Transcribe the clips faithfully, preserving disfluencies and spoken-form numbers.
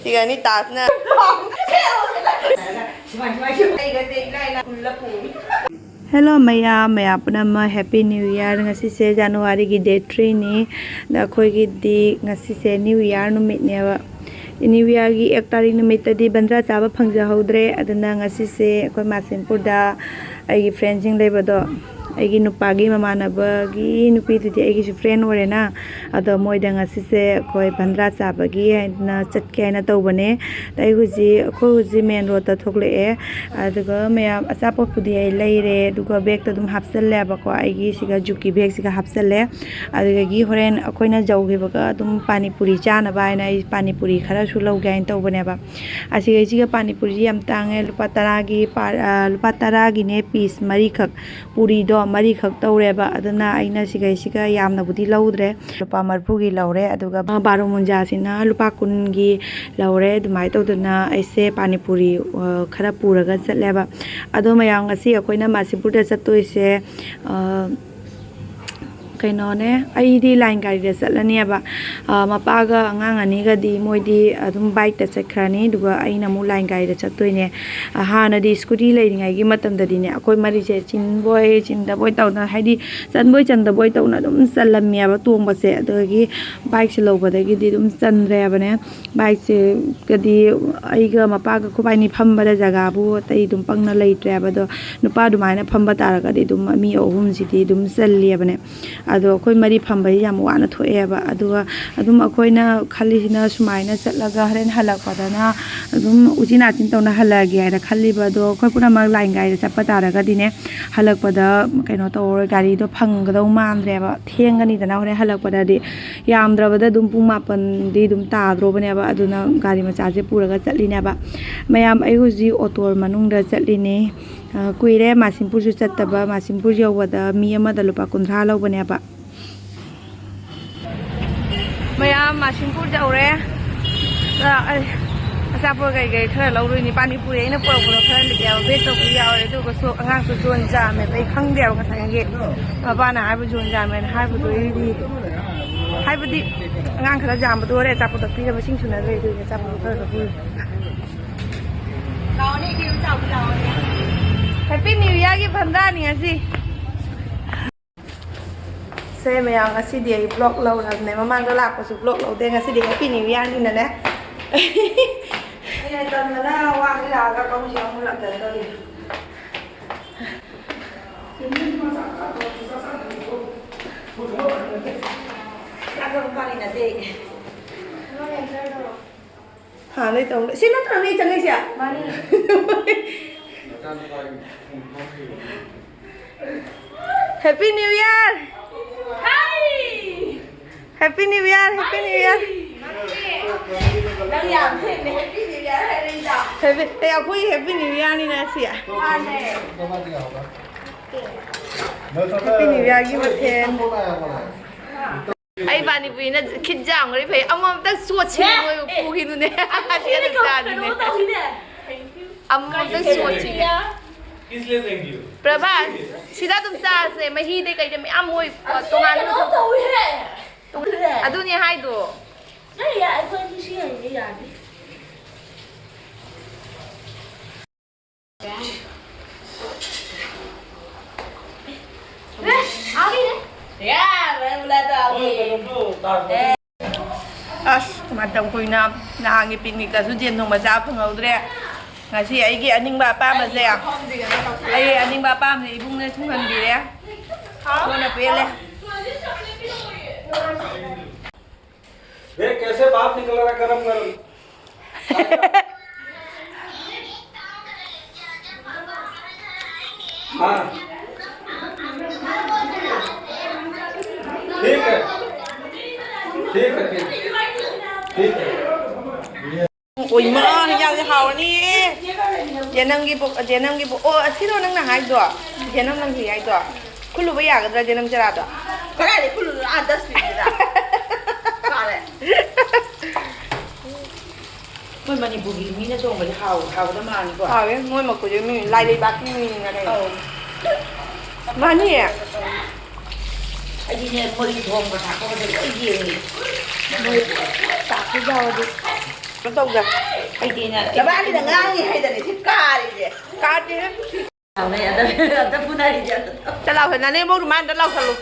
ꯁꯤꯒꯅꯤ ꯇꯥꯁꯅ꯫ Hello ꯃꯌꯥꯝ, ꯃꯌꯥꯝ ꯄꯨꯝꯅꯃꯛ Happy New Year꯫ ꯉꯁꯤꯁꯦ January ꯒꯤ date three ꯅꯤ꯫ ꯑꯗ ꯑꯩꯈꯣꯏꯒꯤꯗꯤ ꯉꯁꯤꯁꯦ New Year ꯅꯨꯃꯤꯠꯅꯦꯕ꯫ New Year ꯒꯤ ꯑꯦꯛ ꯇꯥꯔꯤꯛ ꯅꯨꯃꯤꯠꯇꯗꯤ ꯕꯟꯗ꯭ꯔꯥ ꯆꯥꯕ ꯐꯪꯖꯍꯧꯗ꯭ꯔꯦ꯫ ꯑꯗꯨꯅ ꯉꯁꯤꯁꯦ ꯑꯩꯈꯣꯏ ꯃꯥꯁꯤꯝꯄꯨꯔꯗ ꯑꯩꯒꯤ friend ꯁꯤꯡ ꯂꯩꯕꯗꯣ, ꯑꯩꯒꯤ ꯅꯨꯄꯥꯒꯤ ꯃꯃꯥꯟꯅꯕꯒꯤ ꯅꯨꯄꯤꯗꯨꯗꯤ ꯑꯩꯒꯤꯁꯨ friend ꯑꯣꯏꯔꯦꯅ꯫ ꯑꯗꯣ ꯃꯣꯏꯗ ꯉꯁꯤꯁꯦ ꯑꯩꯈꯣꯏ ꯕꯟꯗ꯭ꯔꯥ ꯆꯥꯕꯒꯤ ꯍꯥꯏꯅ ꯆꯠꯀꯦ ꯍꯥꯏꯅ ꯇꯧꯕꯅꯦ꯫ ꯑꯗ ꯑꯩ ꯍꯧꯖꯤꯛ, ꯑꯩꯈꯣꯏ ꯍꯧꯖꯤꯛ main road ꯇ ꯊꯣꯛꯂꯛꯑꯦ꯫ ꯑꯗꯨꯒ ꯃꯌꯥꯝ ꯑꯆꯥꯄꯣꯠꯄꯨꯗꯤ ꯑꯩ ꯂꯩꯔꯦ, ꯑꯗꯨꯒ bag ꯇ ꯑꯗꯨꯝ ꯍꯥꯞꯆꯜꯂꯦꯕꯀꯣ, ꯑꯩꯒꯤ ꯁꯤꯒ ꯖꯨꯀꯤ bag ꯁꯤꯒ ꯍꯥꯞꯆꯜꯂꯦ꯫ ꯑꯗꯨꯗꯒꯤ ꯍꯣꯔꯦꯟ ꯑꯩꯈꯣꯏꯅ ꯌꯧꯈꯤꯕꯒ ꯑꯗꯨꯝ ꯄꯥꯅꯤ ꯄꯨꯔꯤ ꯆꯥꯅꯕ ꯍꯥꯏꯅ ꯑꯩ ꯄꯥꯅꯤ ꯄꯨꯔꯤ ꯈꯔꯁꯨ ꯂꯧꯒꯦ ꯍꯥꯏꯅ ꯇꯧꯕꯅꯦꯕ꯫ ꯑꯁꯤꯒꯩꯁꯤꯒ ꯄꯥꯅꯤ ꯄꯨꯔꯤꯁꯤ ꯌꯥꯝ ꯇꯥꯡꯉꯦ, ꯂꯨꯄꯥ ꯇꯔꯥꯒꯤ ꯄꯥ-, ꯑ, ꯂꯨꯄꯥ ꯇꯔꯥꯒꯤꯅꯦ piece ꯃꯔꯤꯈꯛ, ꯄꯨꯔꯤꯗꯣ ꯃꯔꯤꯈꯛ ꯇꯧꯔꯦꯕ꯫ ꯑꯗꯨꯅ ꯑꯩꯅ ꯁꯤꯒꯩꯁꯤꯒ ꯌꯥꯝꯅꯕꯨꯗꯤ ꯂꯧꯗ꯭ꯔꯦ, ꯂꯨꯄꯥ ꯃꯔꯤꯐꯨꯒꯤ ꯂꯧꯔꯦ꯫ ꯑꯗꯨꯒ ꯕꯥꯔꯣ ꯃꯨꯟꯖꯥꯁꯤꯅ ꯂꯨꯄꯥ ꯀꯨꯟꯒꯤ ꯂꯧꯔꯦ꯫ ꯑꯗꯨꯃꯥꯏꯅ ꯇꯧꯗꯅ ꯑꯩꯁꯦ ꯄꯥꯅꯤ ꯄꯨꯔꯤ, ꯑ, ꯈꯔ ꯄꯨꯔꯒ ꯆꯠꯂꯦꯕ꯫ ꯑꯗꯣ ꯃꯌꯥꯝ, ꯉꯁꯤ ꯑꯩꯈꯣꯏꯅ ꯃꯥꯁꯤꯄꯨꯔꯗ ꯆꯠꯇꯣꯏꯁꯦ, ꯑ, ꯀꯩꯅꯣꯅꯦ, ꯑꯩꯗꯤ line ꯒꯥꯔꯤꯗ ꯆꯠꯂꯅꯦꯕ꯫ ꯑ, ꯃꯄꯥꯒ ꯑꯉꯥꯡ ꯑꯅꯤꯒꯗꯤ ꯃꯣꯏꯗꯤ ꯑꯗꯨꯝ bike ꯇ ꯆꯠꯈ꯭ꯔꯅꯤ, ꯑꯗꯨꯒ ꯑꯩꯅ ꯑꯃꯨꯛ line ꯒꯥꯔꯤꯗ ꯆꯠꯇꯣꯏꯅꯦ꯫ ꯑ, ꯍꯥꯟꯅꯗꯤ scooty ꯂꯩꯔꯤꯉꯩꯒꯤ ꯃꯇꯝꯗꯗꯤꯅꯦ, ꯑꯩꯈꯣꯏ ꯃꯔꯤꯁꯦ ꯆꯤꯟꯕꯣꯏ ꯆꯤꯟꯗꯕꯣꯏ ꯇꯧꯅ, ꯍꯥꯏꯗꯤ ꯆꯟꯕꯣꯏ ꯆꯟꯗꯕꯣꯏ ꯇꯧꯅ ꯑꯗꯨꯝ ꯆꯜꯂꯝꯃꯦꯕ ꯇꯣꯡꯕꯁꯦ꯫ ꯑꯗꯒꯤ bike ꯁꯦ ꯂꯧꯕꯗꯒꯤꯗꯤ ꯑꯗꯨꯝ ꯆꯟꯗ꯭ꯔꯦꯕꯅꯦ꯫ Bike ꯁꯦ ꯀꯗꯤ ꯑꯩꯒ ꯃꯄꯥꯒ ꯑꯩꯈꯣꯏꯕꯥꯏꯅꯤ ꯐꯝꯕꯗ ꯖꯒꯥꯕꯨ ꯑꯇꯩ ꯑꯗꯨꯝ ꯄꯪꯅ ꯂꯩꯇ꯭ꯔꯦꯕ꯫ ꯑꯗꯣ ꯅꯨꯄꯥ ꯑꯗꯨꯃꯥꯏꯅ ꯐꯝꯕ ꯇꯥꯔꯒꯗꯤ ꯑꯗꯨꯝ ꯃꯤ ꯑꯍꯨꯝꯁꯤꯗꯤ ꯑꯗꯨꯝ ꯆꯜꯂꯦꯕꯅꯦ꯫ ꯑꯗꯣ ꯑꯩꯈꯣꯏ ꯃꯔꯤ ꯐꯝꯕꯁꯤ ꯌꯥꯝ ꯋꯥꯅ ꯊꯣꯛꯑꯦꯕ꯫ ꯑꯗꯨꯒ ꯑꯗꯨꯝ ꯑꯩꯈꯣꯏꯅ ꯈꯜꯂꯤꯁꯤꯅ ꯁꯨꯃꯥꯏꯅ ꯆꯠꯂꯒ ꯍꯣꯔꯦꯟ ꯍꯜꯂꯛꯄꯗꯅ ꯑꯗꯨꯝ ꯎꯆꯤꯟ ꯅꯥꯆꯤꯟ ꯇꯧꯅ ꯍꯜꯂꯛꯑꯒꯦ ꯍꯥꯏꯅ ꯈꯜꯂꯤꯕ꯫ ꯑꯗꯣ ꯑꯩꯈꯣꯏ ꯄꯨꯝꯅꯃꯛ line ꯒꯥꯔꯤꯗ ꯆꯠꯄ ꯇꯥꯔꯒꯗꯤꯅꯦ, ꯍꯜꯂꯛꯄꯗ ꯀꯩꯅꯣ ꯇꯧꯔꯔꯣꯏ, ꯒꯥꯔꯤꯗꯣ ꯐꯪꯒꯗꯧ ꯃꯥꯟꯗ꯭ꯔꯦꯕ꯫ ꯊꯦꯡꯒꯅꯤꯗꯅ ꯍꯣꯔꯦꯟ ꯍꯜꯂꯛꯄꯗꯗꯤ꯫ ꯌꯥꯝꯗ꯭ꯔꯕꯗ ꯑꯗꯨꯝ ꯄꯨꯡ ꯃꯥꯄꯟꯗꯤ ꯑꯗꯨꯝ ꯇꯥꯗ꯭ꯔꯣꯕꯅꯦꯕ꯫ ꯑꯗꯨꯅ ꯒꯥꯔꯤ ꯃꯆꯥꯁꯦ ꯄꯨꯔꯒ ꯆꯠꯂꯤꯅꯦꯕ꯫ ꯃꯌꯥꯝ, ꯑꯩ ꯍꯧꯖꯤꯛ auto ꯃꯅꯨꯡꯗ ꯆꯠꯂꯤꯅꯦ꯫ ꯑ, ꯀꯨꯏꯔꯦ ꯃꯥꯁꯤꯝꯄꯨꯔꯁꯨ ꯆꯠꯇꯕ꯫ ꯃꯥꯁꯤꯝꯄꯨꯔ ꯌꯧꯕꯗ ꯃꯤ ꯑꯃꯗ ꯂꯨꯄꯥ ꯀꯨꯟꯊ꯭ꯔꯥ ꯂꯧꯕꯅꯦꯕ꯫ ꯃꯌꯥꯝ, ꯃꯥꯁꯤꯝꯄꯨꯔ ꯌꯧꯔꯦ꯫ ꯑ, ꯑꯩ ꯑꯆꯥꯄꯣꯠ ꯀꯩꯀꯩ ꯈꯔ ꯂꯧꯔꯨꯏꯅꯤ꯫ ꯄꯥꯅꯤ ꯄꯨꯔꯤ ꯑꯩꯅ ꯄꯨꯔꯛꯄꯗꯣ ꯈꯔ ꯂꯤꯛꯑꯦꯕ, bag ꯇꯕꯨꯗꯤ ꯌꯥꯎꯔꯦ, ꯑꯗꯨꯒꯁꯨ ꯑꯉꯥꯡꯁꯨ ꯖꯣꯟ ꯆꯥꯝꯃꯦꯕ꯫ ꯑꯩ ꯈꯪꯗꯦꯕ ꯉꯁꯥꯏꯒꯤ ꯃꯄꯥꯅ ꯍꯥꯏꯕ ꯖꯣꯟ ꯆꯥꯝꯃꯦꯅ ꯍꯥꯏꯕꯗꯨꯒꯤꯗꯤ꯫ ꯍꯥꯏꯕꯗꯤ ꯑꯉꯥꯡ ꯈꯔ ꯌꯥꯝꯕꯗꯣ ꯍꯣꯔꯦꯟ ꯑꯆꯥꯄꯣꯠꯇꯣ ꯄꯤꯅꯕ ꯏꯁꯤꯡꯁꯨ ꯅꯠꯇ꯭ꯔꯦ, ꯑꯗꯨꯒꯤ ꯑꯆꯥꯄꯣꯠ ꯈꯔ ꯈꯛ ꯄꯤꯔꯣ꯫ ꯍꯦꯄꯤ ꯅ꯭ꯌꯨ ꯏꯌꯥꯔꯒꯤ ꯐꯟꯗꯥꯅꯤ ꯉꯁꯤ꯫ ꯁꯦ ꯃꯌꯥꯝ, ꯉꯁꯤꯗꯤ ꯑꯩ ꯕ꯭ꯂꯣꯛ ꯂꯧꯔꯕꯅꯦ꯫ ꯃꯃꯥꯡꯗ ꯂꯥꯛꯄꯁꯨ ꯕ꯭ꯂꯣꯛ ꯂꯧꯗꯦ, ꯉꯁꯤꯗꯤ ꯍꯦꯄꯤ ꯅ꯭ꯌꯨ ꯏꯌꯥꯔꯅꯤꯅꯅꯦ꯫ ꯑꯩꯅ ꯇꯟꯗꯅ ꯋꯥꯗꯤ ꯂꯥꯛꯑꯒ ꯀꯧꯁꯤ ꯑꯃꯨꯛ ꯂꯥꯛꯇꯗꯧꯔꯤ꯫ ꯆꯥꯛ ꯑꯃꯨꯛ ꯄꯥꯅꯤꯡꯅꯗꯦ꯫ ꯍꯥꯟꯅꯩ ꯇꯧ-, ꯁꯤ ꯅꯠꯇ꯭ꯔꯣ ꯅꯣꯏ ꯆꯪꯉꯛꯏꯁꯦ? ꯃꯥꯅꯤ꯫ Happy new year! Hi! Happy new year! Happy new year! ꯅꯪ ꯌꯥꯝ ꯊꯦꯡꯅ ꯍꯦꯄꯤ ꯅ꯭ꯌꯨ ꯏꯌꯥꯔ ꯍꯥꯏꯔꯛꯏꯗ꯫ ꯍꯦꯄꯤ, ꯑꯦ, ꯑꯩꯈꯣꯏ ꯍꯦꯄꯤ ꯅ꯭ꯌꯨ ꯏꯌꯥꯔꯅꯤꯅ ꯁꯤ꯫ ꯃꯥꯅꯦ꯫ ꯍꯦꯄꯤ ꯅ꯭ꯌꯨ ꯏꯌꯥꯔꯒꯤ ꯃꯊꯦꯜ꯫ ꯑꯩ ꯄꯥꯅꯤꯄꯨꯔꯤꯅ ꯈꯤꯠ ꯌꯥꯝꯈ꯭ꯔꯦ ꯐꯩ꯫ ꯑꯃꯃꯝꯇꯪ ꯆꯣꯠꯁꯤꯅꯦ, ꯃꯣꯏ ꯄꯨꯈꯤꯗꯨꯅꯦ꯫ ꯁꯤꯅ ꯆꯥꯅꯤꯅꯦ꯫ ꯑꯃꯃꯝꯇꯪ ꯆꯣꯠꯁꯤꯅꯦ꯫ ꯀꯤꯁꯂꯦ ꯊꯦꯡꯀ꯭ꯌꯨ꯫ ꯄ꯭ꯔꯚꯥꯁ, ꯁꯤꯗ ꯑꯗꯨꯝ ꯆꯥꯁꯦ꯫ ꯃꯍꯤꯗꯩ ꯀꯩꯗꯩ ꯃꯌꯥꯝ ꯃꯣꯏ ꯇꯣꯉꯥꯟꯅ ꯀꯩꯅꯣ ꯇꯧꯋꯤꯍꯦ꯫ ꯑꯗꯨꯅꯦ ꯍꯥꯏꯗꯣ꯫ ꯅꯪ ꯌꯥ-, ꯑꯩꯈꯣꯏ ꯑꯅꯤ ꯁꯤ ꯌꯦꯡꯉꯦ ꯌꯥꯅꯤ꯫ ꯑꯁ, ꯃꯇꯝ ꯀꯨꯏꯅ ꯅꯍꯥꯟꯒꯤ ꯄꯤꯛꯅꯤꯛꯇꯁꯨ ꯌꯦꯟ ꯊꯣꯡꯕ ꯆꯥ ꯐꯪꯍꯧꯗ꯭ꯔꯦ꯫ ꯉꯁꯤ ꯑꯩꯒꯤ ꯑꯅꯤꯡꯕ ꯑꯄꯥꯝꯕꯁꯦ, ꯑꯩ ꯑꯅꯤꯡꯕ ꯑꯄꯥꯝꯕꯁꯦ ꯏꯕꯨꯡꯅ ꯊꯨꯡꯍꯟꯕꯤꯔꯦ꯫ ꯀꯣꯟꯅ ꯄꯦꯜꯂꯦ꯫ देख कैसे बाप निकल रहा गरम गरम। हाँ। ठीक है। ठीक है, ठीक है। ठीक है। ꯑꯣꯏꯃꯥ, ꯍꯤꯟꯖꯥꯡꯁꯦ ꯍꯥꯎꯔꯅꯤꯌꯦ꯫ ꯖꯦꯅꯝꯒꯤ ꯕꯣꯛ-, ꯖꯦꯅꯝꯒꯤ ꯕꯣꯛ-, ꯑꯣ, ꯑꯁꯤꯔꯣ ꯅꯪꯅ ꯍꯥꯏꯗꯣ? ꯖꯦꯅꯝ ꯅꯪ ꯍꯨꯏ ꯍꯥꯏꯗꯣ? ꯈꯨꯜꯂꯨꯕ ꯌꯥꯒꯗ꯭ꯔꯥ, ꯖꯦꯅꯝ ꯆꯔꯥꯗꯣ? ꯀꯗꯥꯏꯗꯩ ꯈꯨꯜꯂꯨꯗꯣꯏꯅꯣ? ꯑꯥ, dustbin-ꯗꯨꯗ꯫ ꯀꯥꯔꯦ꯫ ꯑꯩꯈꯣꯏ ꯃꯅꯤꯄꯨꯔꯒꯤ ꯃꯤꯅ ꯊꯣꯡꯕꯁꯦ ꯍꯥꯎ-, ꯍꯥꯎꯒꯗꯕ ꯃꯥꯜꯂꯤꯀꯣ? ꯍꯥꯎꯋꯦ, ꯃꯣꯏ ꯃꯀꯨꯁꯦ ꯃꯤ ꯂꯥꯏ ꯂꯩꯕꯥꯛꯀꯤ ꯃꯤꯅꯤꯅ ꯀꯩꯅꯣ꯫ ꯑꯧ꯫ ꯃꯥꯅꯤ꯫ ꯑꯩꯗꯤꯅꯦ, ꯃꯣꯏꯒꯤ ꯊꯣꯡꯕ ꯊꯥꯛꯄꯒꯁꯦ ꯂꯣꯏ ꯌꯦꯡꯉꯤ꯫ ꯃꯣꯏ ꯆꯥꯛꯁꯨ ꯌꯥꯎꯔꯗꯤ꯫ ꯀꯩꯅꯣ ꯇꯧꯗ꯫ ꯑꯩꯗꯤꯅꯦ, ꯅꯕꯥꯅꯤꯅ ꯉꯥꯡꯉꯤ ꯍꯥꯏꯗꯅ ꯁꯤ ꯀꯥꯔꯤꯁꯦ꯫ ꯀꯥꯗꯦ꯫ ꯑꯝꯇ ꯐꯨꯅꯔꯤꯁꯦ ꯑꯝꯇ꯫ ꯆꯠ ꯂꯥꯎ, ꯅꯅꯦꯝꯕꯣꯛ ꯔꯨꯃꯥꯟꯗ ꯂꯥꯎꯁꯜꯂꯨ꯫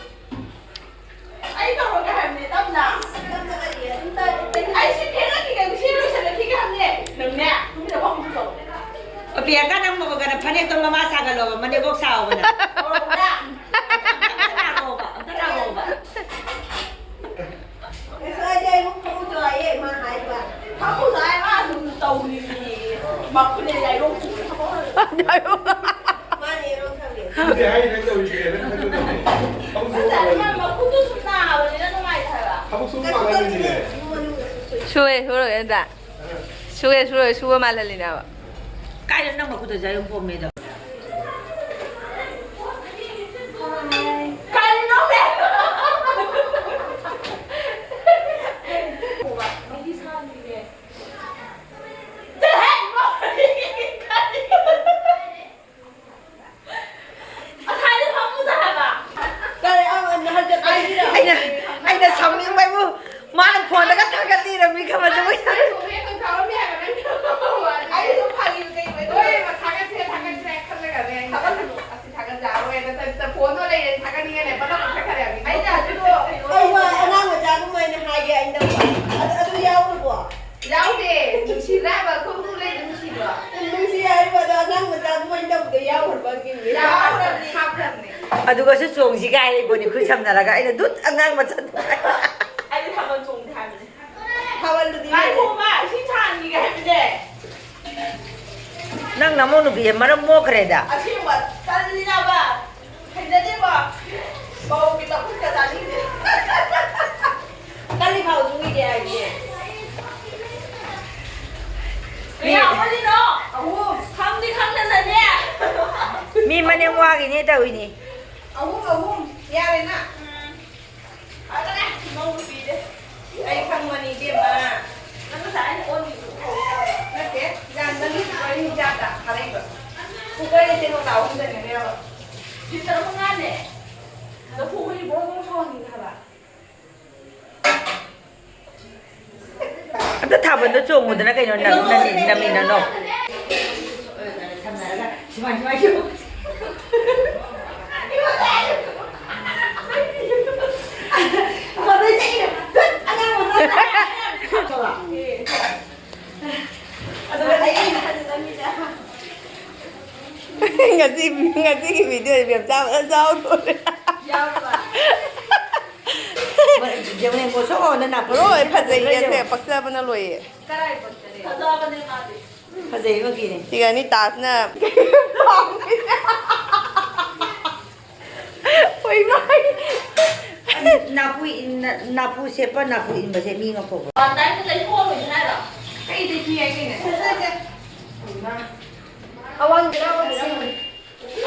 ꯑꯩ ꯇꯧꯔꯒꯦ ꯍꯥꯏꯕꯅꯦ, ꯇꯞꯅ꯫ ꯑꯩ ꯁꯤ ꯐꯦꯡꯉꯛꯈꯤꯒꯦ, ꯁꯤ ꯂꯣꯏꯁꯤꯜꯂꯛꯈꯤꯒꯦ ꯍꯥꯏꯕꯅꯦ꯫ ꯅꯪꯅꯦ, ꯇꯨꯃꯤꯟꯅ ꯐꯝꯃꯨ ꯆꯣ꯫ ꯑꯣ, ꯄꯤꯌꯥꯀꯥ, ꯅꯪ ꯃꯒꯣꯟꯗꯅ ꯐꯅꯦꯛꯇꯣ ꯃꯃꯥ ꯁꯥꯒꯠꯂꯣꯕ, ꯃꯅꯦꯝꯕꯣꯛ ꯁꯥꯎꯕꯅ꯫ ꯀꯧꯔꯛꯎꯔꯥ? ꯑꯝꯇ ꯂꯥꯛꯑꯣꯕ, ꯑꯝꯇ ꯂꯥꯛꯑꯣꯕ꯫ ꯉꯁꯥꯏꯗꯤ ꯑꯩꯕꯨ ꯐꯝꯃꯨ ꯆꯣ ꯍꯥꯏꯌꯦ, ꯃꯥ ꯍꯥꯏꯕ꯫ ꯐꯝꯃꯨ ꯆꯣ ꯍꯥꯏ, ꯃꯥ ꯑꯗꯨꯝ ꯇꯧꯔꯤꯅꯦ꯫ ꯃꯈꯨꯠꯅ ꯌꯥꯏꯔꯣꯡ ꯆꯨꯔꯦ꯫ ꯃꯥꯅꯦ, ꯌꯥꯏꯔꯣꯡ ꯊꯝꯃꯦ꯫ ꯈꯪꯗꯦ ꯍꯥꯏꯔꯤꯅꯦ ꯇꯧꯔꯤꯁꯦ, ꯅꯪ ꯈꯪꯗꯕꯅꯦ꯫ ꯊꯕꯛ ꯁꯨꯕ ꯅꯠꯇꯦ, ꯃꯥꯟꯕ ꯃꯤꯅꯦ꯫ ꯃꯈꯨꯠꯇꯨ ꯁꯨꯝ ꯅꯥꯕꯅꯤꯅ ꯅꯨꯡꯉꯥꯏꯇꯦ ꯍꯥꯏꯕ꯫ ꯊꯕꯛ ꯁꯨꯕ ꯀꯩꯁꯨ ꯃꯥꯟꯕ ꯇꯧꯗꯦ, ꯃꯤꯅꯦ꯫ ꯏꯃꯨꯡ ꯃꯅꯨꯡꯗ ꯁꯨꯝ ꯁꯨꯏ꯫ ꯁꯨꯏ, ꯁꯨꯔꯣꯏ, ꯑꯝꯇ꯫ ꯁꯨꯏ, ꯁꯨꯔꯣꯏ, ꯁꯨꯕ ꯃꯥꯜꯍꯜꯂꯤꯅꯦꯕ꯫ ꯀꯥꯏꯗ ꯅꯪ ꯃꯈꯨꯠꯇ ꯌꯥꯏꯔꯣꯡ ꯄꯣꯝꯃꯦꯗꯣ? ꯑꯩꯅ, ꯑꯩꯅ ꯁꯥꯎꯅꯤꯡꯕꯩꯕꯨ ꯃꯥꯅ ꯐꯣꯟꯗꯒ ꯊꯥꯒꯠꯂꯤꯔꯝꯃꯤ ꯈꯕꯔ ꯆꯪꯕꯩ ꯁꯥꯎꯅꯤꯡ꯫ ꯑꯩꯁꯨ ꯐꯥꯒꯤ ꯀꯩ ꯑꯣꯏꯗꯣꯏ? ꯍꯣꯏ, ꯊꯥꯒꯠꯁꯦ, ꯊꯥꯒꯠꯁꯦ ꯈꯜꯂꯒꯅꯦ ꯑꯩꯅ꯫ ꯊꯥꯒꯠꯂꯨꯅꯨ꯫ ꯑꯁ, ꯊꯥꯒꯠ ꯌꯥꯔꯣꯏ꯫ ꯅꯠꯇ꯭ꯔ ꯐꯣꯟꯗꯣ ꯂꯩꯔꯦ, ꯊꯥꯒꯠꯅꯤꯡꯉꯥꯏ ꯂꯩ꯫ ꯄꯨꯂꯞ ꯀꯛꯊꯠꯈ꯭ꯔꯦ ꯍꯥꯏꯕꯅꯤ꯫ ꯑꯩꯅ ꯑꯗꯨꯗꯣ ꯑꯩꯁꯨ ꯑꯉꯥꯡ ꯃꯆꯥꯒꯨꯝꯕ ꯑꯣꯏꯅ ꯍꯥꯏꯒꯦ ꯑꯩꯅ ꯇꯧꯕ꯫ ꯑꯗꯨ, ꯑꯗꯨ ꯌꯥꯎꯔꯕꯣ? ꯌꯥꯎꯗꯦ꯫ ꯅꯨꯡꯁꯤꯗ꯭ꯔꯥ ꯍꯥꯏꯕ? ꯈꯣꯡꯎꯞ ꯂꯩꯕ ꯅꯨꯡꯁꯤꯗ꯭ꯔꯣ? ꯅꯨꯡꯁꯤ ꯍꯥꯏꯔꯤꯕ ꯑꯗꯣ ꯑꯉꯥꯡ ꯃꯆꯥꯒꯨꯝꯕ ꯑꯣꯏꯅ ꯇꯧꯕꯗꯣ ꯌꯥꯎꯈ꯭ꯔꯕ ꯌꯦꯡꯒꯦ꯫ ꯌꯥꯎꯈ꯭ꯔꯕꯅꯤ, ꯍꯥꯞꯈ꯭ꯔꯕꯅꯤ꯫ ꯑꯗꯨꯒꯁꯨ ꯆꯣꯡꯁꯤ ꯀꯥꯏ ꯍꯥꯏꯔꯤꯕꯣꯅꯤ, ꯈꯨꯠ ꯁꯝꯅꯔꯒ꯫ ꯑꯩꯅ ꯗꯨꯠ ꯑꯉꯥꯡ ꯃꯆꯥꯗꯣ꯫ ꯑꯩꯗꯤ ꯊꯥꯕꯜ ꯆꯣꯡꯗꯦ ꯍꯥꯏꯕꯅꯤ꯫ ꯊꯥꯕꯜꯗꯨꯗꯤ ꯉꯥꯏꯈꯣꯕ, ꯏꯁꯤꯡ ꯁꯥꯍꯟꯈꯤꯒꯦ ꯍꯥꯏꯕꯅꯦ꯫ ꯅꯪ ꯅꯃꯧ ꯅꯨꯄꯤꯁꯦ ꯃꯔꯝ ꯃꯣꯛꯈ꯭ꯔꯦꯗ꯫ ꯑꯁꯦꯡꯕ ꯇꯜꯂꯤꯅꯕ꯫ ꯍꯩꯅꯗꯦꯕ꯫ ꯃꯧꯒꯤ ꯂꯧꯈꯠꯀ ꯆꯥꯅꯤꯡꯗꯦ꯫ ꯀꯜꯂꯤ ꯐꯥꯎ ꯆꯨꯏꯒꯦ ꯍꯥꯏꯕꯅꯦ꯫ ꯃꯤ ꯀꯌꯥ ꯑꯣꯜꯂꯤꯅꯣ? ꯑꯍꯨꯝ꯫ ꯈꯪꯗꯤ ꯈꯪꯗꯅꯅꯦ꯫ ꯃꯤ ꯃꯅꯦꯝ ꯋꯥꯒꯤꯅꯦ ꯇꯧꯏꯅꯤ꯫ ꯑꯍꯨꯝ, ꯑꯍꯨꯝ꯫ ꯌꯥꯔꯦꯅ꯫ ꯎꯝ꯫ ꯐꯔꯦ, ꯏꯃꯧ ꯅꯨꯄꯤꯗꯤ꯫ ꯑꯩ ꯈꯪꯕꯅꯤ, ꯏꯕꯦꯝꯃ꯫ ꯅꯪ ꯉꯁꯥꯏ ꯑꯩꯅ ꯑꯣꯟꯈꯤꯕꯗꯣ ꯎꯍꯧꯗ꯭ꯔꯕ? ꯅꯠꯇꯦ, ꯌꯥꯝ ꯆꯪꯉꯤ, ꯀꯨꯀꯔꯒꯤ ꯆꯥꯛꯇ ꯊꯥꯔꯛꯏꯕ꯫ ꯀꯨꯀꯔꯁꯦ ꯀꯧꯇꯥ ꯑꯍꯨꯝꯗꯅꯦꯕ ꯌꯥꯎꯔꯕ꯫ ꯂꯤꯇꯔ ꯃꯉꯥꯅꯦ꯫ ꯂꯐꯨ ꯍꯩ ꯕꯣꯡ ꯕꯣꯡ ꯁꯧꯍꯜꯂꯦ꯫ ꯕꯟꯗ ꯆꯣꯡꯉꯨꯗꯅ ꯀꯩꯅꯣ, ꯅꯝ-, ꯅꯝꯃꯤ-, ꯅꯝꯃꯤꯟꯅꯅꯣ꯫ ꯉꯁꯤ, ꯉꯁꯤꯒꯤ video ꯏꯕꯦꯝ ꯆꯥꯕꯗ ꯆꯥꯎ ꯂꯣꯏꯔꯦ꯫ ꯌꯦꯡꯉꯨꯅꯦ, ꯃꯣꯁꯣꯛ ꯑꯣꯟꯅ ꯅꯥꯄꯤ ꯂꯣꯏ ꯐꯖꯩꯌꯦ, ꯂꯩꯌꯣ꯫ ꯁꯦ ꯄꯛꯆꯕꯅ ꯂꯣꯏꯌꯦ꯫ ꯀꯔꯥꯏ ꯄꯛꯇꯔꯦ? ꯐꯖꯕꯅꯦ ꯃꯥꯗꯤ꯫ ꯐꯖꯩ ꯃꯒꯤꯅꯦ꯫ ꯁꯤꯒ ꯑꯅꯤ ꯇꯥꯁꯅ꯫ ꯍꯣꯏ, ꯃꯥꯏ꯫ ꯅꯥꯄꯨ ꯏꯟ-, ꯅꯥꯄꯨ ꯁꯦꯠꯄ, ꯅꯥꯄꯨ ꯏꯟꯕꯁꯦ ꯃꯤ ꯉꯧꯊꯣꯛꯄ꯫ ꯄꯥꯟꯗꯥꯏꯗ ꯂꯩꯊꯣꯛꯑꯔꯣꯏꯁꯦ ꯍꯥꯏꯔꯣ? ꯑꯩꯗꯤ ꯊꯤ ꯍꯥꯏ ꯀꯩꯅꯣ? ꯁꯦ, ꯁꯦ, ꯁꯦ꯫ ꯑꯋꯥꯡꯕꯤꯗ ꯑꯣꯏꯔꯁꯤ꯫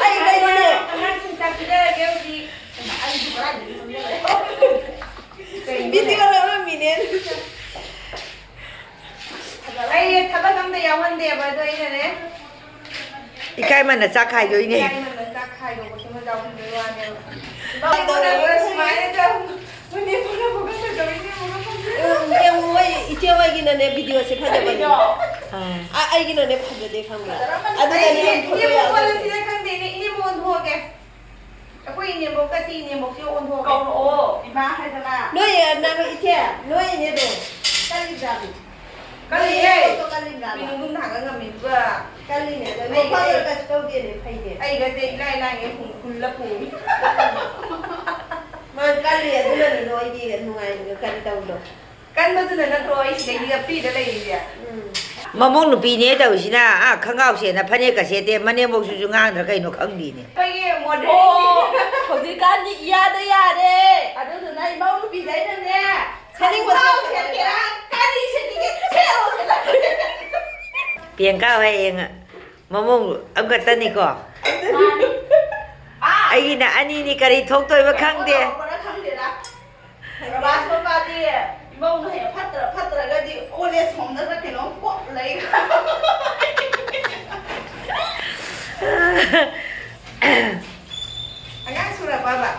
ꯑꯩ ꯀꯩꯅꯣꯅꯦ꯫ ꯑꯉꯥꯡꯁꯤꯡ ꯆꯥꯛ ꯄꯤꯖꯔꯒꯦ ꯍꯧꯖꯤꯛ꯫ ꯑꯩꯁꯨ ꯀꯗꯥꯏꯗꯒꯤ ꯈꯪꯖꯔꯦ? ꯀꯩꯅꯣꯅꯦ? ꯕꯤꯗꯤꯑꯣ ꯂꯧꯔꯝꯃꯤꯅꯦ꯫ ꯑꯩ ꯊꯕꯛ ꯑꯝꯇ ꯌꯥꯎꯍꯟꯗꯦꯕ, ꯑꯗꯣ ꯑꯩꯅꯅꯦ꯫ ꯏꯀꯥꯏꯃꯟꯅ ꯆꯥꯛ ꯈꯥꯏꯗꯣꯏꯅꯦ꯫ ꯏꯀꯥꯏꯃꯟꯅ ꯆꯥꯛ ꯈꯥꯏꯗꯣꯛꯄꯁꯤꯃ ꯌꯥꯎꯍꯟꯕꯩ ꯋꯥꯅꯦꯕ꯫ ꯇꯧꯗꯧꯔꯦ꯫ ꯁꯨꯃꯥꯏꯅ ꯇꯧ-, ꯃꯅꯤꯄꯨꯔꯗ ꯐꯣꯀꯁ ꯇꯧꯗꯧꯔꯤꯅꯦ, ꯐꯣꯀꯁ ꯇꯧꯗꯧꯔꯤꯅꯦ꯫ ꯎꯝ, ꯌꯦꯡꯉꯨ, ꯍꯣꯏ, ꯏꯆꯦ ꯍꯣꯏꯒꯤꯅꯅꯦ ꯚꯤꯗꯤꯑꯣꯁꯦ ꯐꯖꯕꯅꯦ꯫ ꯀꯔꯤꯅꯣ? ꯑꯥ꯫ ꯑ-, ꯑꯩꯒꯤꯅꯅꯦ ꯐꯖꯗꯦ ꯈꯪꯕ꯭ꯔꯥ? ꯐꯖꯔꯝꯃꯅꯤ꯫ ꯑꯗꯨꯅꯅꯦ ꯑꯩꯗꯤ ꯑꯩ ꯐꯣꯇꯣ ꯏꯅꯦꯝꯕꯣꯛ ꯌꯥꯎꯗꯦ꯫ ꯀꯣꯜꯂꯁꯤꯔ ꯈꯪꯗꯦꯅꯦ, ꯏꯅꯦꯝꯕꯣꯛ ꯑꯣꯟꯊꯣꯛꯑꯒꯦ꯫ ꯑꯩꯈꯣꯏ ꯏꯅꯦꯝꯕꯣꯛ ꯀꯠꯇꯤ ꯏꯅꯦꯝꯕꯣꯛꯁꯦ ꯑꯣꯟꯊꯣꯛꯑꯒꯦ꯫ ꯀꯧꯔꯛꯑꯣ, ꯏꯃꯥ ꯍꯥꯏꯗꯅ꯫ ꯅꯣꯏ, ꯅꯪ ꯏꯆꯦ, ꯅꯣꯏ ꯏꯅꯦꯗꯣ ꯀꯜꯂꯤꯕ꯭ꯔꯥ? ꯀꯜꯂꯤꯌꯦ꯫ ꯅꯣꯏ ꯏꯅꯦꯝꯕꯣꯛꯇꯣ ꯀꯜꯂꯤꯕ꯭ꯔꯥ? ꯃꯤꯅꯨꯡꯗꯨꯝ ꯊꯥꯡꯒꯠ ꯉꯝꯃꯤꯗꯨꯒ꯫ ꯀꯜꯂꯤꯅꯦ, ꯑꯗꯣ ꯅꯣꯏ ꯃꯈ꯭ꯋꯥꯡꯗ ꯏꯅꯦ-, ꯀꯩꯁꯨ ꯇꯧꯗꯦꯅꯦ, ꯐꯩꯅꯦ꯫ ꯑꯩꯒꯁꯦ ꯏꯂꯥꯏ ꯂꯥꯏꯅ ꯍꯨꯜꯂ ꯄꯨꯔꯤ꯫ ꯃꯥ ꯀꯜꯂꯤ, ꯑꯗꯨꯅꯅꯤ ꯅꯣꯏꯗꯤ ꯅꯨꯡꯉꯥꯏꯅ ꯀꯔꯤ ꯇꯧꯕꯗꯣ꯫ ꯀꯟꯕꯗꯨꯅ ꯅꯠꯇ꯭ꯔꯣ ꯑꯩ ꯁꯤꯗꯒꯤꯒ ꯐ꯭ꯔꯤꯗ ꯂꯩꯔꯤꯁꯦ? ꯎꯝ꯫ ꯃꯃꯧ ꯅꯨꯄꯤꯅꯦ ꯇꯧꯔꯤꯁꯤꯅ, ꯑꯥ, ꯈꯪꯒꯥꯎ ꯁꯦꯠꯅ ꯐꯅꯦꯛꯀ ꯁꯦꯠꯇꯦ, ꯃꯅꯦꯝꯕꯣꯛꯁꯤꯁꯨ ꯉꯥꯡꯗ꯭ꯔꯥ ꯀꯩꯅꯣ ꯈꯪꯗꯦꯅꯦ꯫ ꯑꯩꯈꯣꯏꯒꯤ ꯃꯣꯗꯦꯜ꯫ ꯑꯣ, ꯍꯧꯖꯤꯛꯀꯥꯟꯗꯤ ꯏꯌꯥꯗ ꯌꯥꯔꯦ꯫ ꯑꯗꯨꯗꯨꯅ ꯏꯃꯧ ꯅꯨꯄꯤꯗ ꯑꯩꯅꯅꯦ, ꯁꯦꯠꯅꯤꯡꯕ ꯈꯪꯒꯥꯎ ꯁꯦꯠꯀꯦꯔꯥ, ꯀꯔꯤ ꯁꯦꯠꯅꯤꯡꯒꯦ ꯁꯦꯠꯂꯣ, ꯁꯦꯠꯂꯣ꯫ ꯄꯤꯌꯥꯡꯀꯥ ꯍꯣꯏ ꯍꯌꯦꯡ ꯃꯃꯧ ꯑꯃꯈꯛꯇꯅꯤꯀꯣ? ꯃꯥꯅꯤ꯫ ꯑꯥ꯫ ꯑꯩꯒꯤꯅ ꯑꯅꯤꯅꯤ, ꯀꯔꯤ ꯊꯣꯛꯇꯣꯏꯕ ꯈꯪꯗꯦ꯫ ꯈꯪꯗꯦꯗ꯫ ꯔꯕꯥꯁ ꯃꯄꯥꯗꯤ ꯏꯃꯧꯅ ꯍꯦꯛ ꯐꯠꯇ꯭ꯔ-, ꯐꯠꯇ꯭ꯔꯒꯗꯤ old age home ꯗ ꯀꯩꯅꯣꯝ ꯀꯣꯛ ꯂꯩ꯫ ꯑꯉꯥꯡ ꯁꯨꯔꯕꯕ?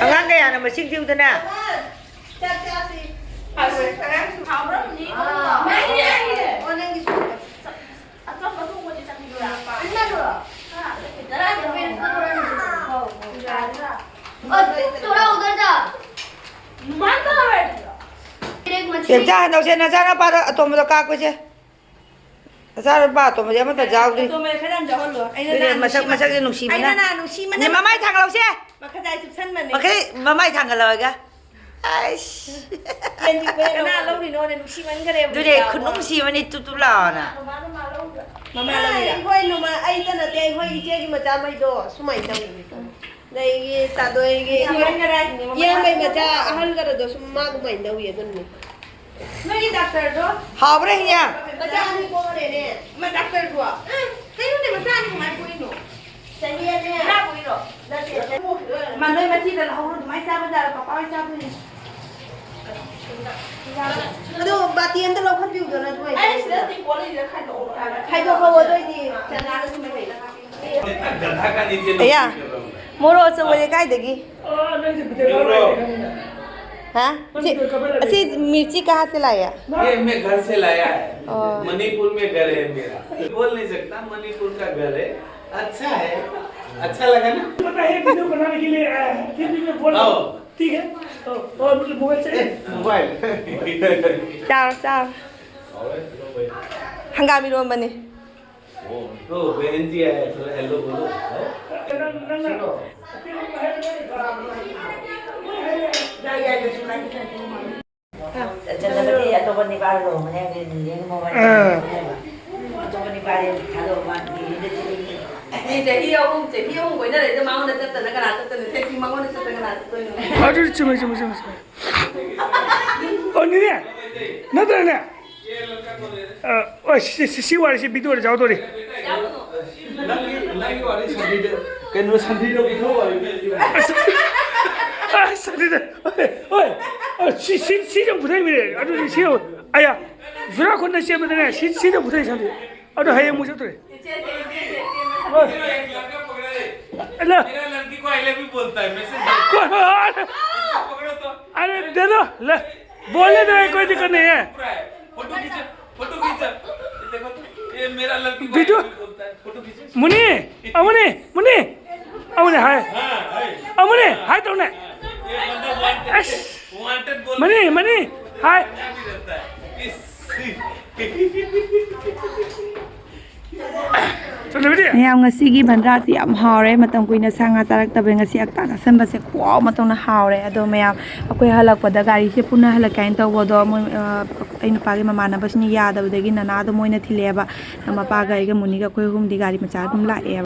ꯑꯉꯥꯡ ꯀꯌꯥꯅꯣ ꯃꯁꯤꯡ ꯊꯤꯌꯨꯗꯅ? ꯑꯉꯥꯡ ꯆꯥꯛ ꯆꯥꯁꯤ꯫ ꯑꯁ, ꯑꯉꯥꯡ ꯁꯨ-, ꯍꯥꯎꯔꯝꯅꯤ꯫ ꯑꯣ, ꯅꯪꯒꯤ ꯁꯨꯔꯦ꯫ ꯑꯆꯝꯕ ꯊꯣꯡꯕꯗꯤ ꯆꯪꯕꯤꯕ꯭ꯔꯥ? ꯑꯟꯅꯗꯨꯔꯣ? ꯍꯥ? ꯇꯔꯥ ꯆꯪꯕꯤꯕ꯭ꯔꯥ? ꯃꯥ ꯇꯧꯔꯗꯤꯔꯣ? ꯆꯦꯝꯆꯥ, ꯍꯟꯗꯛꯁꯦ ꯅꯆꯥꯅꯨꯄꯥꯗꯣ ꯑꯇꯣꯝꯕꯗꯣ ꯀꯥꯞꯄꯁꯦ꯫ ꯅꯆꯥꯅꯨꯄꯥ ꯑꯇꯣꯝꯕꯁꯦ ꯑꯃꯠꯇ ꯌꯥꯎꯗ꯭ꯔꯤ꯫ ꯑꯇꯣꯝꯕꯁꯦ ꯈꯔ ꯌꯥꯝ ꯌꯥꯎꯍꯜꯂꯣ꯫ ꯑꯩꯅ ꯑꯗꯨꯅꯦ, ꯅꯍꯥꯟ ꯃꯁꯛ, ꯅꯨꯡꯁꯤꯃꯟ-, ꯃꯁꯛꯁꯦ ꯅꯨꯡꯁꯤꯕꯅ꯫ ꯑꯩꯅ ꯅꯍꯥꯟ ꯅꯨꯡꯁꯤꯃꯟ-, ꯅꯦ, ꯃꯃꯥꯏ ꯊꯥꯡꯒꯠꯂꯛꯎꯁꯦ꯫ ꯃꯈꯖꯥꯏ ꯆꯨꯞꯁꯟꯕꯅꯦ꯫ ꯃꯈꯩ ꯃꯃꯥꯏ ꯊꯥꯡꯒꯠꯂꯛꯑꯒ꯫ ꯑꯩꯁ꯫ ꯀꯅꯥ ꯂꯧꯔꯤꯅꯣꯅꯦ? ꯅꯨꯡꯁꯤꯃꯟꯈ꯭ꯔꯦ꯫ ꯑꯗꯨꯅꯦ, ꯈꯨꯅꯨꯡꯁꯤ ꯑꯃꯅꯤ, ꯇꯨ ꯇꯨ ꯂꯥꯎꯅ꯫ ꯃꯃꯥ, ꯃꯃꯥ ꯂꯧꯔꯤꯔꯥ? ꯃꯃꯥ ꯂꯧꯔꯤꯔꯥ? ꯑꯩꯈꯣꯏ ꯅꯨꯃ-, ꯑꯩꯇ ꯅꯠꯇꯦ, ꯑꯩꯈꯣꯏ ꯏꯆꯦꯒꯤ ꯃꯆꯥꯃꯩꯗꯣ ꯁꯨꯃꯥꯏꯅ ꯇꯧꯋꯤ꯫ ꯑꯗꯒꯤ ꯇꯥꯗꯣꯏꯒꯤ ꯏꯆꯦ ꯏꯌꯥꯝꯕꯩ ꯃꯆꯥ ꯑꯍꯜꯒꯗꯣ ꯁꯨꯝ ꯃꯥ ꯑꯗꯨꯃꯥꯏꯅ ꯇꯧꯋꯤ ꯑꯗꯨꯅꯅꯦ꯫ ꯅꯣꯏꯒꯤ ꯗꯥꯛꯇꯔꯗꯣ? ꯍꯥꯎꯕ꯭ꯔꯥ, ꯍꯤꯌꯥ? ꯃꯆꯥ ꯑꯅꯤ ꯄꯣꯛꯈ꯭ꯔꯦꯅꯦ꯫ ꯃ-, ꯗꯥꯛꯇꯔꯗꯣ? ꯑ, ꯀꯩꯅꯣꯅꯦ, ꯃꯆꯥ ꯑꯅꯤ ꯀꯃꯥꯏꯅ ꯄꯣꯛꯏꯅꯣ? ꯆꯍꯤ ꯑꯅꯤ꯫ ꯃꯆꯥ ꯄꯣꯛꯏꯔꯣ? ꯅꯠꯇꯦ, ꯆꯍꯤ ꯄꯣꯛꯈꯤꯕ ꯑꯣꯏꯔꯝꯅꯤ꯫ ꯃꯥ ꯅꯣꯏ ꯃꯆꯤꯗ ꯂꯧꯍꯧꯔꯣ, ꯑꯗꯨꯃꯥꯏꯅ ꯆꯥꯕ ꯖꯥꯠꯂꯣ? ꯄꯄꯥ ꯍꯣꯏ ꯆꯥꯗꯣꯏꯅꯦ꯫ ꯑꯗꯣ ꯕꯥꯇꯤ ꯑꯝꯇ ꯂꯧꯈꯠꯄꯤꯌꯨꯗꯅ, ꯑꯗꯨꯃꯥꯏꯅ꯫ ꯑꯩ ꯁꯤꯗ ꯇꯦꯡꯀꯣꯠ ꯂꯩꯁꯤꯗ ꯈꯥꯏꯗꯣꯛꯑꯣ꯫ ꯈꯥꯏꯗꯣꯛꯍꯧꯑꯣ, ꯑꯗꯨꯑꯣꯏꯗꯤ ꯆꯅꯥꯗ ꯁꯨꯝ ꯂꯩ꯫ ꯑꯌꯥ, ꯃꯣꯔꯣꯛ ꯑꯆꯧꯕꯁꯦ ꯀꯥꯏꯗꯒꯤ? ꯍꯥ? ꯁꯤ, ꯑꯁꯤ ꯃꯤꯔꯆꯤ ꯀꯍꯥ ꯁꯦ ꯂꯥꯌꯦ? ये मैं घर से लाया है। ꯑꯣ꯫ मणिपुर में घर है मेरा। बोल नहीं सकता, मणिपुर का घर है। अच्छा है। अच्छा लगा ना? पता है, वीडियो बनाने के लिए आया है। फिर भी मैं बोल रहा हूँ। आओ। ठीक है? तो, और मुझे मोबाइल चाहिए? मोबाइल। चाओ, चाओ। हंगामी रोमनी। ओ, बहन जी आए, थोड़ा हेलो बोलो। ꯆꯠꯅꯕꯗꯤ ꯑꯇꯣꯞꯄ ꯅꯤꯄꯥꯗ ꯂꯨꯍꯣꯡꯒꯅꯤ ꯍꯥꯏꯕꯗꯤ ꯅꯤꯅꯦꯒꯤ ꯃꯧ ꯍꯥꯏꯕ꯫ ꯑꯥ꯫ ꯑꯇꯣꯞꯄ ꯅꯤꯄꯥꯗꯤ ꯊꯥꯗꯣꯛꯑ ꯃꯥ ꯗꯤꯜꯂꯤꯗ ꯆꯠꯂꯤ꯫ ꯃꯤ ꯆꯍꯤ ꯑꯍꯨꯝ, ꯆꯍꯤ ꯑꯍꯨꯝ ꯀꯣꯏꯅꯔꯦ, ꯑꯗꯣ ꯃꯉꯣꯟꯗ ꯆꯠꯇꯅ ꯀꯅꯥ ꯆꯠꯇꯣꯏꯅꯣ? ꯆꯍꯤ ꯃꯉꯣꯟꯗ ꯆꯠꯇꯅ ꯀꯅꯥ ꯆꯠꯇꯣꯏꯅꯣ? ꯑꯗꯨꯗꯤ ꯆꯨꯝꯃꯦ, ꯆꯨꯝꯃꯦ, ꯆꯨꯝꯃꯦ, ꯆꯨꯝꯃꯦ꯫ ꯑꯣ, ꯅꯤꯅꯦ, ꯅꯠꯇ꯭ꯔꯅꯦ? ꯑ, ꯍꯣꯏ, ꯁꯤ, ꯁꯤ, ꯁꯤ ꯋꯥꯔꯤꯁꯤ ꯚꯤꯗꯤꯑꯣꯗ ꯌꯥꯎꯗꯣꯔꯤ꯫ ꯅꯪꯒꯤ, ꯅꯪꯒꯤ ꯋꯥꯔꯤ ꯁꯟꯗꯤꯗ, ꯀꯩꯅꯣ, ꯁꯟꯗꯤꯗ ꯄꯨꯊꯣꯛꯑꯣ ꯍꯥꯏꯕ ꯚꯤꯗꯤꯑꯣ꯫ ꯑꯁ, ꯑ, ꯁꯟꯗꯤꯗ, ꯍꯣꯏ, ꯍꯣꯏ, ꯑ, ꯁꯤ, ꯁꯤ, ꯁꯤꯁꯨ ꯄꯨꯊꯣꯛꯏꯃꯤꯅꯦ꯫ ꯑꯗꯨꯗꯤ ꯁꯤ, ꯑꯌꯥ, ꯖꯨꯔꯥ ꯈꯨꯟꯗ ꯆꯦꯟꯕꯗꯅꯦ, ꯁꯤ, ꯁꯤꯁꯨ ꯄꯨꯊꯣꯛꯏ ꯁꯟꯗꯤ꯫ ꯑꯗꯣ ꯍꯌꯦꯡ ꯑꯃꯨꯛ ꯆꯠꯇꯣꯔꯤ꯫ ꯍꯣꯏ꯫ मेरा लड़की को आई लव यू बोलता है, मैसेज। ꯍꯣꯏ, ꯍꯣꯏ, ꯍꯣꯏ꯫ अरे दे दो, ले, बोलने दो, कोई दिक्कत नहीं है। फोटो खींचा, फोटो खींचा। ये देखो तो, ये मेरा लड़की वीडियो। बोलता है, फोटो खींचो। मुनि, अमुनि, मुनि, अमुनि, हाय। हाँ, हाय। अमुनि, हाय तो उन्हें। ये बंदा वांटेड, अश। वांटेड बोल मुनि, मुनि, हाय। भी रहता है। इस ꯃꯌꯥꯝ, ꯉꯁꯤꯒꯤ ꯚꯟꯗ꯭ꯔꯥꯁꯤ ꯌꯥꯝ ꯍꯥꯎꯔꯦ꯫ ꯃꯇꯝ ꯀꯨꯏꯅ ꯁꯥ ꯉꯥ ꯆꯥꯔꯛꯇꯕꯩ ꯉꯁꯤ ꯑꯛꯇ ꯆꯥꯁꯟꯕꯁꯦ ꯈꯨꯍꯥꯎ ꯑꯃ ꯇꯧꯅ ꯍꯥꯎꯔꯦ꯫ ꯑꯗꯣ ꯃꯌꯥꯝ, ꯑꯩꯈꯣꯏ ꯍꯜꯂꯛꯄꯗ ꯒꯥꯔꯤꯁꯦ ꯄꯨꯟꯅ ꯍꯜꯂꯛꯀꯦ ꯍꯥꯏꯅ ꯇꯧꯕꯗꯣ, ꯃꯣꯏ, ꯑ, ꯑꯩ ꯅꯨꯄꯥꯒꯤ ꯃꯃꯥꯟꯅꯕꯁꯤꯡꯅ ꯌꯥꯗꯕꯗꯒꯤ ꯅꯅꯥꯗꯣ ꯃꯣꯏꯅ ꯊꯤꯜꯂꯛꯑꯦꯕ꯫ ꯃꯄꯥꯒ ꯑꯩꯒ ꯃꯨꯅꯤꯒ ꯑꯩꯈꯣꯏ ꯑꯍꯨꯝꯗꯤ ꯒꯥꯔꯤ ꯃꯆꯥ ꯑꯗꯨꯝ ꯂꯥꯛꯑꯦꯕ꯫